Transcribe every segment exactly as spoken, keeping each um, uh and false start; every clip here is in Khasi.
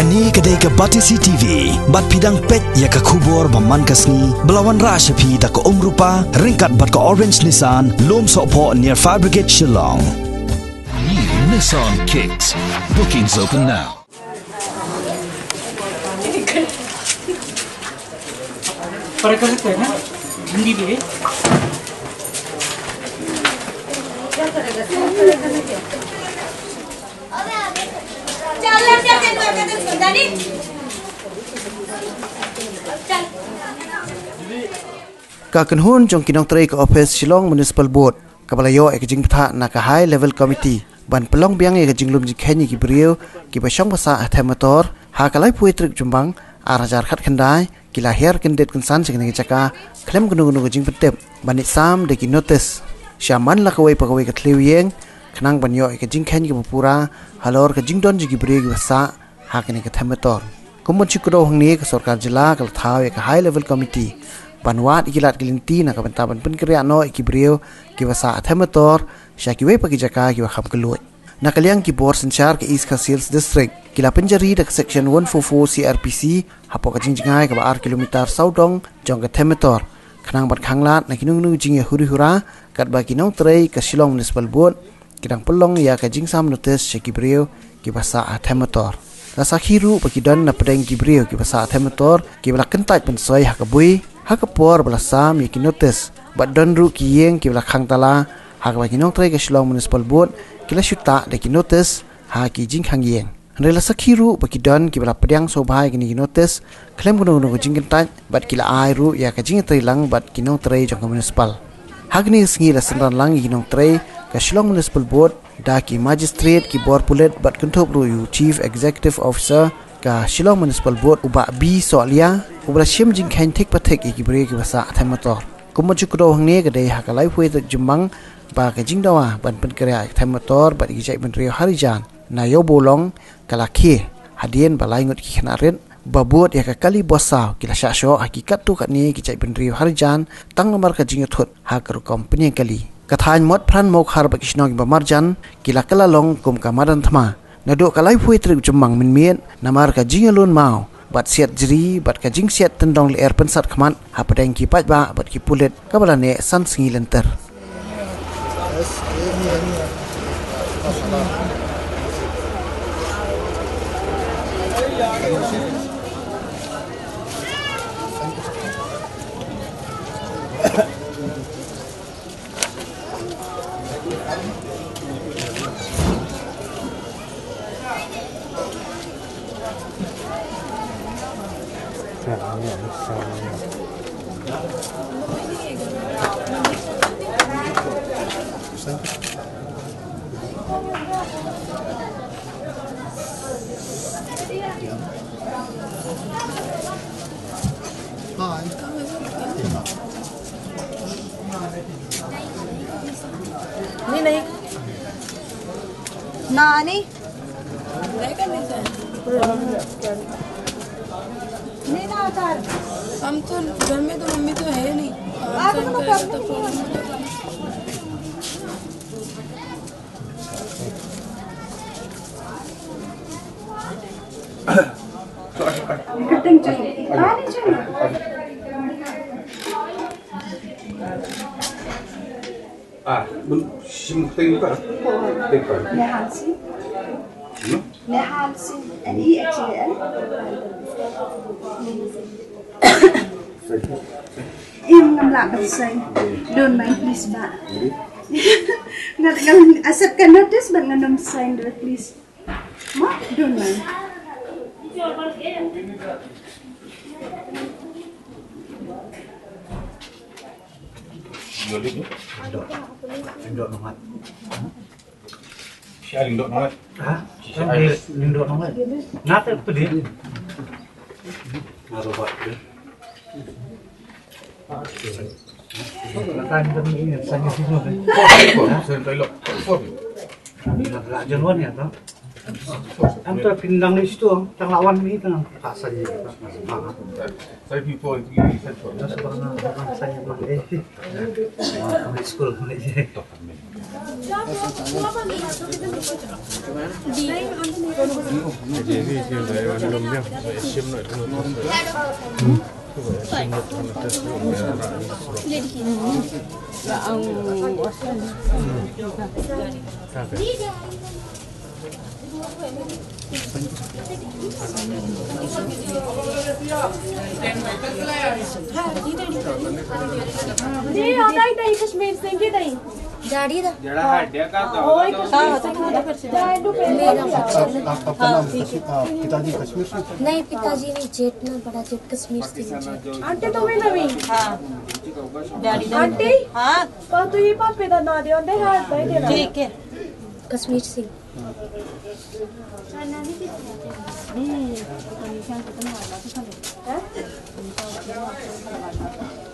Kane ka dei ka Batesi T V, bad phi dang peit ïa ka khubor ba man ka sngi, ba la wanrah sha phi da ka Umrupa, ryngkat bad ka Orange Nissan, Lum Sohphoh near Fire Brigade Shillong. New Nissan Kicks. Bookings open now. Ka kynhun jong ki nongtrei ka office Shillong Municipal Board, kaba la ïoh ïa ka jingbthah na ka High Level Committee ban pynlong biang ïa ka jinglum jingkheiñ ïa ki briew kiba shong ba sah ha thep motor, ha ka laiphew tarik Jymmang ar hajar khatkhyndai, ki la hiar kyndit kynsan sha kane ka jaka khlem kano kano ka jingpyntip, ban ïoh sam da ki notice sha man la kawei pa kawei ka thliew ïing, khnang ban ïoh ïa ka jingkheiñ kaba pura halor ka jingdon jong ki briew kiba sah ha kane ka thep motor. Kum ban shu kdew hangne, ka sorkar jylla ka la thaw ïa ka High Level Committee ban wad ïa ki lad ki lynti na ka bynta ban pynkynriah noh ïa ki briew kiba sah ha thep motor sha kiwei pat ki jaka kiba kham kylluid. Na ka liang ki bor synshar ka East Khasi Hills District, ki la pynjari da ka Section one four four C R P C hapoh ka jingjngai kaba ar kilometer sawdong jong ka thep motor, khnang ban khanglad na kino kino ki jingïahuri hura katba ki nongtrei ka Shillong Municipal Board ki dang pynlong ïa ka jingsam notice sha ki briew kiba sah ha thep motor. La sakhi ruh ba ki don na pdeng ki briew kiba sah ha thep motor kiba la kyntait ban soi ha ka bui ha ka por ba la sam ïa ki notice, bad don ruh ki ïing kiba la khang tala, ha kaba ki nongtrei ka Shillong Municipal Board ki la shu tah da ki notice ha ki jingkhang ïing. Hynrei la sakhi ruh ba ki don kiba la pdiang sngewbha ïa kine ki notice khlem kano kano ka jingkyntait, bad ki la ai ruh ïa ka jingïatreilang bad ki nongtrei jong ka municipal. Ha kane ka sngi la synran lang ïa ki nongtrei ka Shillong Municipal Board da ki magistrate, ki bor pulit, bad kynthup ruh ïa u Chief Executive Officer ka Shillong Municipal Board, u Bah B Sohlia, uba la shim jingkheiñ thik pa thik ïa ki briew kiba sah ha thep motor. Kum ban shu kdew hangne, ka dei ha ka laiphew tarik Jymmang ba ka jingdawa ban pynkynriah ïa ka thep motor bad ïa ki jaitbynriew ha Rijan na Ïewbulong ka la khie, hadien ba lai ngut ki khynnah rit ba bud ïa ka kali bos saw ki la shah shoh ha ki katto katne ki jaitbynriew ha Rijan, tang namar ka jingïathut ha ka rukom pynïeng kali. Ka thaiñ Motphran, Mawkhar bad ki shnong kiba marjan ki la kylla long kum ka madan thma naduh ka laiphew tarik Jymmang mynmiet, namar ka jingïalun maw bad siat jri bad ka jingsiat tyndong lyer pynsat khmat hapdeng ki paidbah bad ki pulit, kaba la neh san sngi lynter. नहीं, नहीं। ना, नहीं। नहीं ना, उतार। हम तो घर में तो मम्मी तो है नहीं। आप लोग तो Kyrteng, Jun. Ani, Jun. Ah, bun, sim teng pa. Teng pa. Nehalsin. Hmm? Nehalsin. N E H A L. Im ngam lah ban sign. Don't mind, please, ba. Ngam, ngam accept ka notice, but ngam sign, please. Ma, don't mind. Dok. Dok, dok, dok. Ha? Dok, dok, dok. Ngat pedih. Ngat obat pedih. Anta pindang di situ, tang lawan ni tang. Saya people di central. School. Dei, dei, dei, Kashmir Singh ki dei. Daddy da. हाँ, हाँ, तो आप, आपका नाम कश्मीर, आप पिताजी कश्मीर से? नहीं, पिताजी नहीं, जेठ ना, बड़ा जेठ कश्मीर से हैं। आंटी, तुम्हें नवी? हाँ। Daddy, आंटी? हाँ। तो तू ये पापे दा ना दे, ओंदे हाथ भाई देना। ठीक है। कश्मीर से।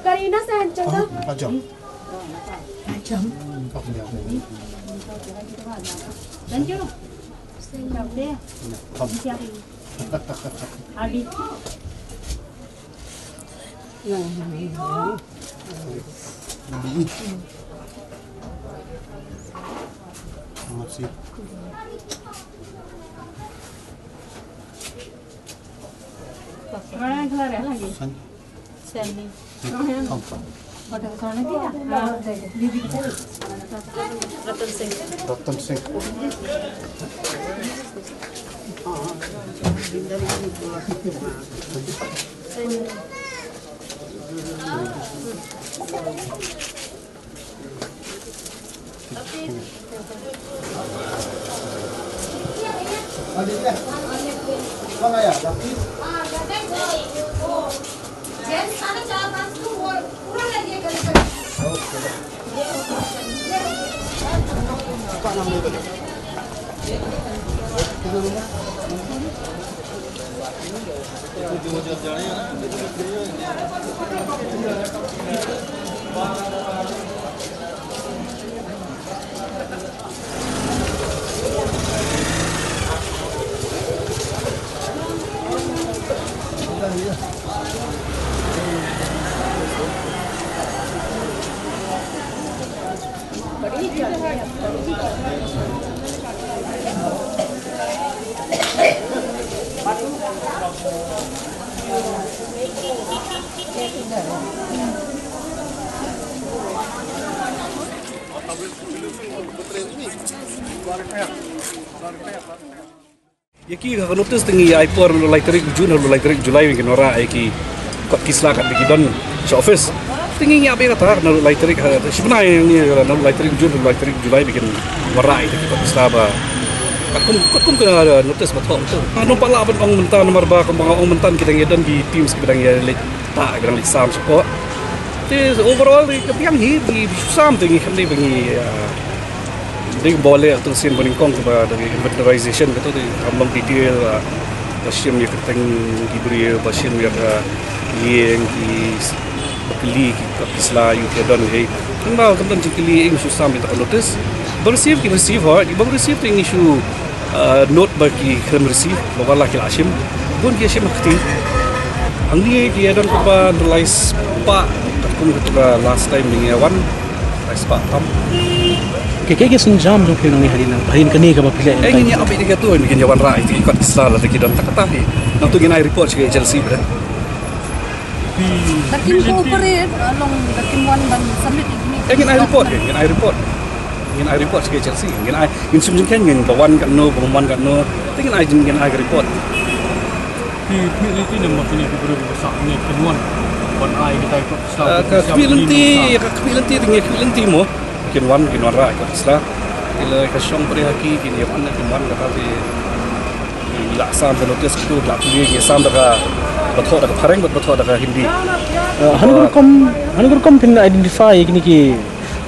करीना सहन चंगा। अच्छा। Thank you. Abi. Merci. रतन सिंह। रतन सिंह। Ïa ki ha ka notice te ngi ai por naduh lai tarik June haduh lai tarik July, kin wanrah ïa ki kot ki sla kat ba ki don sha office. Te ngi ïa bad kata naduh lai tarik, ha, shi bnai ngi naduh lai tarik June haduh lai tarik July ba kin wanrah ïa ki kot ki sla ba katkum, katkum ka notice ba thoh mynta. Ngam pat lah ban ong mynta namar ba kumba nga ong mynta ki dang ïa don ki teams kiba dang ïa leit, ta, kiba dang leit sam shapoh. Te overall te ka biang hi, ngi shu sam te ngi khlem dei ba ngi, ah, dei ba leh tang sien ba nyngkong kaba dei inventarization, kato dei kam long detail, ah, ba shim ïa ka teng ki briew, ba shim ïa ka lieng, ki kylli, ki kot ki sla, ïa ki don hi. Kumba kam don jingkylli, ngi shu sam ïa ka notice. Ba receive ki receive, hooid, ki bym receive te ngi shu, ah, note ba ki khlem receive, ba wat la ki la shim. Bun ki shim ha kti. Hangne ki ïa don kumba lai spah, katkum kata ka last time ba ngi ïa wan, lai spah tam. Ki, ki, ki sienjam jong phi nangne hadien, hadien kane kaba phi leh. Eh, ngin ïa update ïa kato, ngin ïa wanrah ïa ki kot ki sla lada ki don, tang kata hi. Nangta ngin ai report sha ka H L C bad. Phi, da kin cooperate, ah, long da kin wan ban submit ïa kine. Eh, ngin ai report, eh, ngin ai report. Ngin ai report sha ka H L C. Ngin ai, ngin shim jingkheiñ, ngin ba wan katno, ba ym wan katno. Te ngin ai jing, ngin ai ka report. Phi, phi lynti ne ma kine ki briew ba sah ne kin wan ban ai kita ki kot ki sla. Ah, ka khmih lynti, ka khmih lynti te ngi khmih lynti mo. Kin wan, kin wanrah ki kot ki sla. Ki la ka shong briew ha ki, kin ïa wan, kin wan kata te. Ngi la sam ka notice kito, la plie, ngi sam da ka, ba thoh da ka phareng bad ba thoh da ka Hindi. Eh, ha kano ka rukom, ha kano ka rukom phin identify ïa kine ki,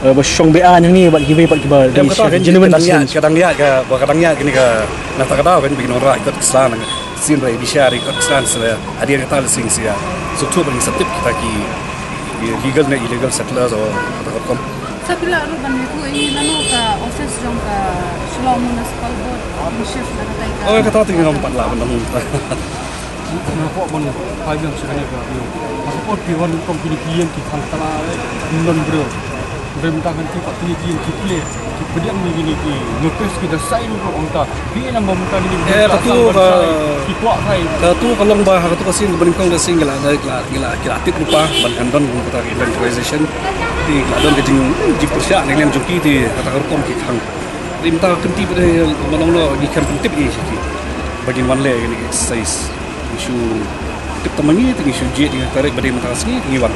eh, ba shong be-aiñ hangne bad kiwei pat kiba dei genuine citizens? Ka dang ïaid, ka dang ïaid ka, ba ka dang ïaid kine ka, na kata ka daw ba ngin wanrah ïa ki kot ki sla, shisien ba ngi bishar ïa ki kot ki sla, sa hadien kata la shisien sa ïa sngewthuh ba ngin sa tip kita ki, ki legal ne illegal settlers o kata ka rukom. Sa phi lah ruh ban ïathuh ïa ngi lano ka office jong ka Shillong Municipal Board in shift na katai ka. Oh, kata te ngam pat lah ban ong. Nga kwah ban phai biang sha kane ka, ïa. Nga kwah phi wan kum kine ki ïing ki khang tala, ki non briew. Hynrei mynta kan ki pat kine ki ki plie ki pdiang ne kine ki notice ki da sai ruh ong ta. Phi nang ba mynta kine ki Eh, katu ka, katu ka long ba ha katu ka sien kaba nyngkong ka sien ki la da ki la ki la ki la tip lypa ban kan don kata ka eventualization. Te ki la don ka jing jingpyrshah na liang jong ki te kata ka rukom ki khang. Te mynta ka kynti ba dei ba long lo ngi khlem pyntip ïa ki ba ngin wan leh ïa kane ka exercise. Ngi shu tip tang ma ngi te ngi shu jied ïa ka tarik ba dei mynta ka sngi te ngi wan.